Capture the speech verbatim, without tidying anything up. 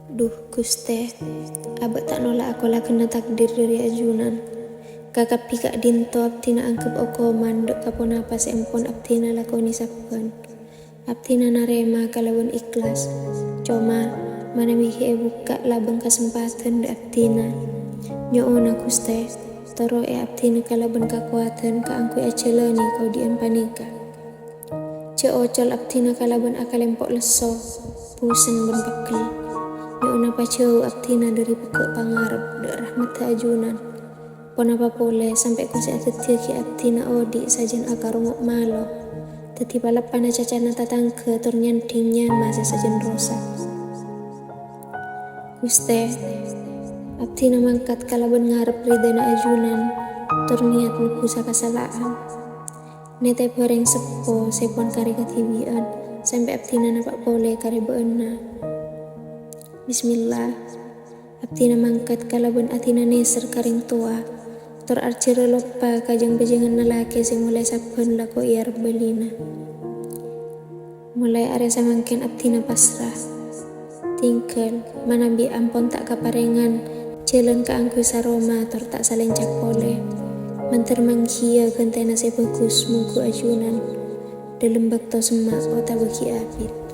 Dhu, Ghustè, abâ' ta' nolak akolaghânna takdir dhâri ajunan. Kakabbhi ka'dinto abdhina angghep okoman dâ' ka ponapa sè empon abdhina lakonè sabbhân. Abdhina narèma kalabân ikhlas. Coma, manabi ghi' èbukka' labâng kasempadhân dâ' abdhina. Nyo'ona, Ghustè, toro'è abdhina kalabân kakowadhân kaangghuy ajhâlânè kaodi'ân panèka. Jhâ' ocol abdhina kalabân akalempo' lesso, bhuseng bân peggel. Nyo'ona pajhâu abdhina dhâri pegghâ' pangarep dâ' rahmaddhâ ajunan. Ponapa polè sampè' kosè adhâddhiyâghi abdhina odi' sajân akarongngo' malo. Dâddhi paleppana cacana tatangghâ tor nyandhing nyama sè sajân rosak. Ghustè, abdhina mangkat kalabân ngarep ridhâna ajunan, tor niyat nebbusa kasala'an. Nètèbhâ rèng seppo sè pon karè kadhibi'ân, sampè' abdhina napa' polè karè bâ'na. Bismillah. Abdhina mangkat kalabân adhina nèser ka rèng towa, tor arjhârâ loppa ka jâng-bâjânganna lakè sè molaè sabbhân lako èarep bâlina. Molaè arè samangkèn abdhina pasra. Tinggal, manabi ampon ta' kaparèngan jhâlân kaangghuy saroma tor ta' salèncak polè. Mandhâr mangghiyâ ghântèna sè bhâghus mongghu ajunan, dhâlem bâkto semma' otabâ ghi' abit.